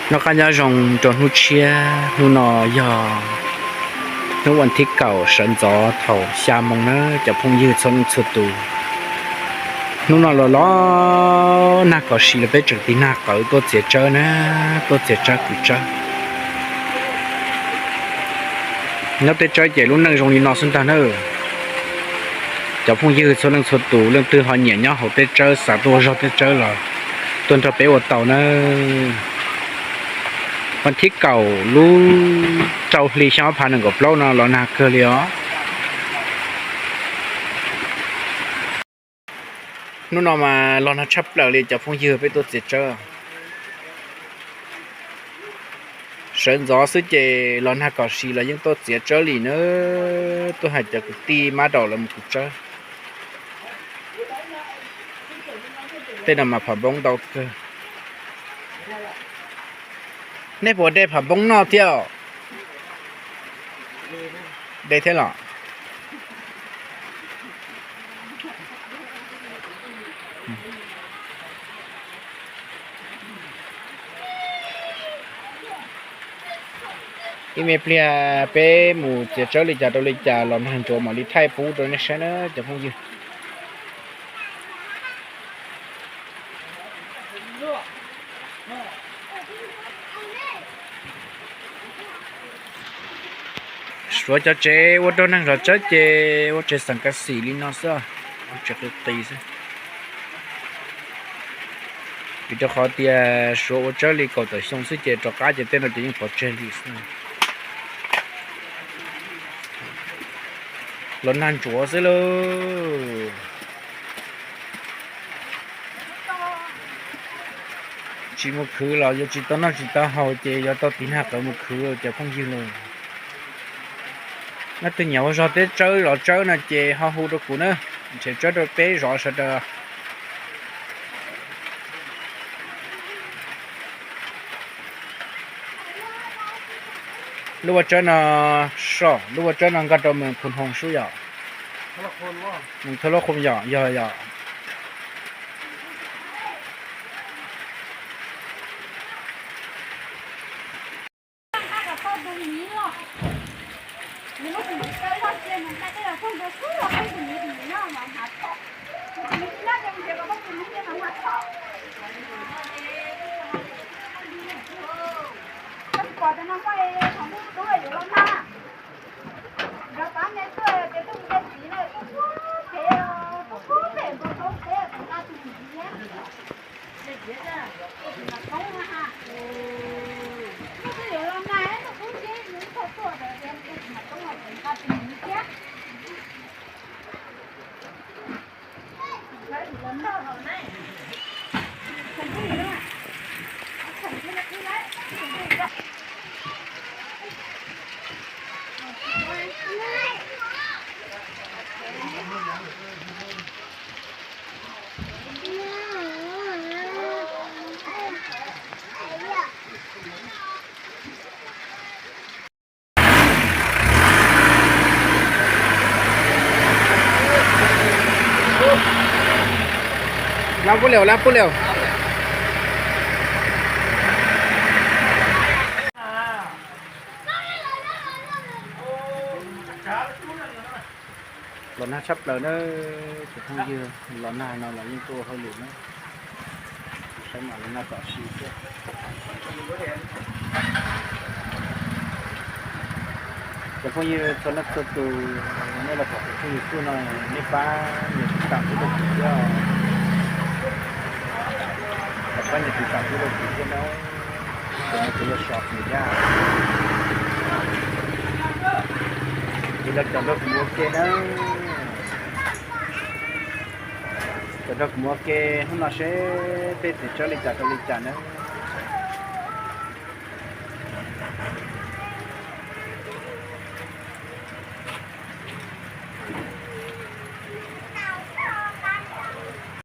Noj qab nyob zoo rau hnub tshiab, hnub no yog hnub vas thib kaum sawv ntxov thaum xya moo na cov phooj ywg txhua leej txhua tus. Hnub no los los nag kos si los peb tseem tig nag qawv tuaj txiav tsawb na, tuaj txiav tsawb kwv tsawb. Nyob teb tsawb ces lub neej zoo li no xwb ntag na. Cov phooj ywg txhua leej txhua tus leej twg ho nyiam nyob hauv teb tsawb xav tuaj ua zog teb tsawb los tuaj nrog peb ua tau na. Vas thib kaum lub rau hli xyoo ob phav nees nkaum plaub no los nag kawg li os. Hnub no mas los nag tshaj plaws li cov phooj ywg peb tuaj txiav tsawb. Sawv ntxov xwb ces los nag kos si los yeej tuaj txiav tsawb li na. Tuaj hais cov kwv tij mab daum los mus kwv tsawb. Tej no mas pham npoob ntau kawg. Nej puas de pham npoob noj thiab? De thiab los? Ib me pliag peb mus txiav tsawb li cas rau li cas los nag ntsuav mam li thaij pub rau nej saib na cov phooj ywg. Suav cov tsev ua rau neeg zov tsawb ces ua tsev xeem kas xim li no xwb, ua tsev qis qis xwb. Vim rau qhov tias Suav ua tsawb li kaum tawm xyoo xwb ces rov qab ces tej no ces yeej pov tseg li xwb. Los nag ntsuav xwb lauj. Tsis mus khwv los yuav tsis tau noj tsis tau haus ces yuav tau tig nag qawv mus khwv cov phooj ywg lauj. Leej twg nyiam ua zog teb tsawb zov tsawb no ces ho hu rau kuv na, nrhiav tsawb rau peb zov sawv daws. Lub ua tsawb no, so, lub ua tsawb no nkag rau Mes Phus Hoo sub yom? Mes Thoj Loj Qhoo yom, yog yom. Lab pub liam, lab pub liam. Los nag tshaj plaws na, cov phooj ywg, los nag no los yeej tuaj ua hauj lwm na. Saib mas los nag tam sim xwb. Cov phooj ywg txhua leej txhua tus, nej los pom kuv tshooj YouTube no, nej pab nias tiv tam pub rau kuv thiab. Pab nias tiv tam pub rau kuv thiab na. Ces no kuv yuav so kuv yaj. Ces los caum nrog kuv mus ua ke na. Caum nrog kuv mus ua ke hnub no seb peb txiav tsawb li cas rau li cas na.